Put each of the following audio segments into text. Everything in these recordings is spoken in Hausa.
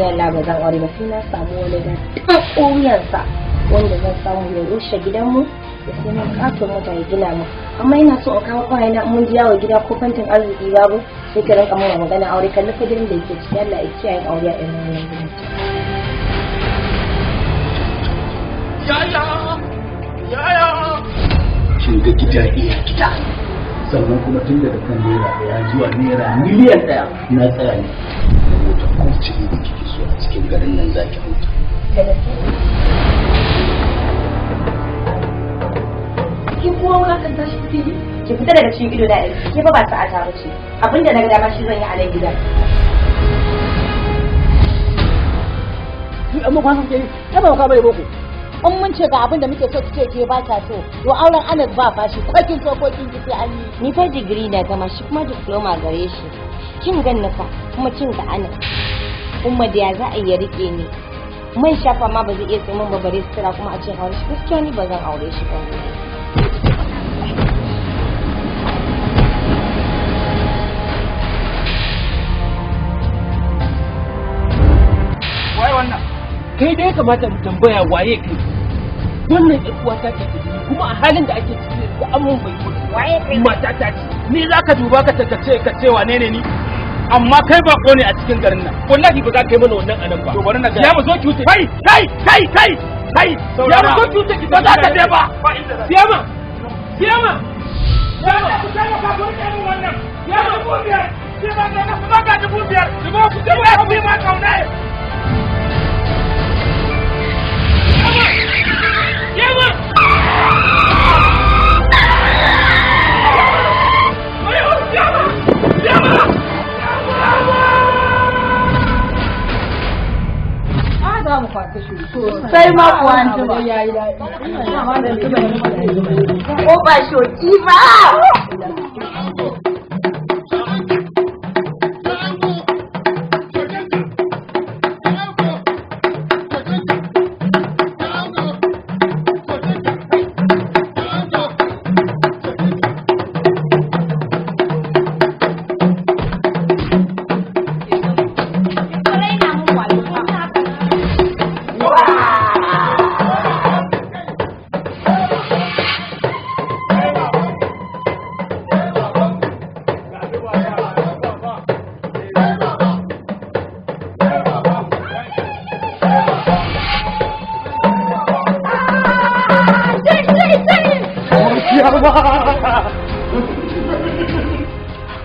Ni Allah ba zan aure ba sai na samu wani da ta wanda zan samu ya rushe gidanmu ya sai mun katon mota ya gina mu. Amma ina so in kawo kawai na mun ji yawo gida ko fantin arziki babu, sai ka rinka mana magana aure. Kalli fa gidan da yake ciki. Allah ya kiyaye aure a irin wannan gidan. Yaya, yaya. Kin ga gida, iya gida, sannan kuma tun daga kan ₦1 zuwa ₦1,000,000 na tsaya ne da mota. Ko ce da kike so a cikin garin nan zaki hauta. Ki kuma wulakanta shi kike yi. Ki fita daga cikin ido na yanzu. Ke fa ba sa'a ta bace. Abinda na ga dama shi zan yi a nan gidan. Amma kwan kuke yi ai ba ka bane boko. In mun ce ga abin da muke so, ki ce ke ba ta so, to auren Anas ba fashi. Ko kin so ko kin ki, sai an yi. Ni fa digiri na gama, shi kuma diploma gare shi. Kin ganni fa kuma kin ga Anas. Umma, da ya za a iya rike ni? Man shafa ma ba zai iya sai mun ba, bare sutura. Kuma a ce aure shi, gaskiya ni ba zan aure shi ba. Waye wannan? Kai dai kamata mu tambaya waye kai. Wannan ƴar uwa ta ce ta jini, kuma a halin da ake ciki yanzu an mun bai kuɗi. Waye kai? Mata ta ce. Ni za ka duba ka ce ka ce wane ne ni? Amma kai bako ne a cikin garin nan. Wallahi ba za ka yi mana wannan anan ba. To bari na ga. Ya mu zo ki wuce. Kai, kai, kai, kai, kai. Ya mu zo ki wuce ki. Ba za ka je ba. Ba inda za. Siyama, Siyama, Siyama, ku taimaka ku rike min wannan. Ya 5,000. Sai ba ka ba ka 5,000. Dubu ku taimaka ku ma kauna. Siyama. Siyama, Siyama. Za mu kwata shi sai ma kuwa an jima. Ko ba shoki ba.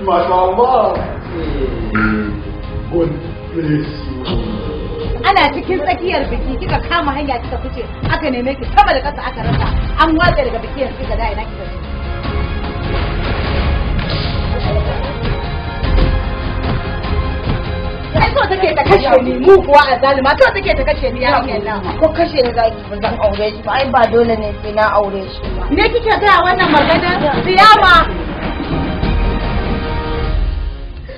Masha Allah. God bless you. Ana cikin tsakiyar biki kika kama hanya kika fice, aka neme ki sama da kasa aka rasa. An watsa daga biki, yanzu kika da ina kika je? Ai so take ta kashe ni mu kuwa a zalima, so take ta kashe ni yarinyar nan. Ko kashe ni zaki, ba zan aure shi ba. Ai ba dole ne sai na aure shi ba. Ne kike ga wannan magana, Siyama?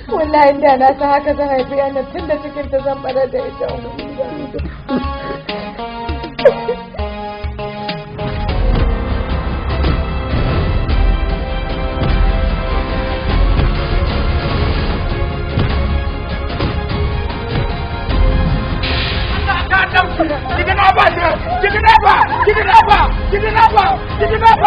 Wallahi da na san haka zan haifi yana tun da cikin ta zan barar da ita. Kidnapper, kidnapper, kidnapper, kidnapper, kidnapper.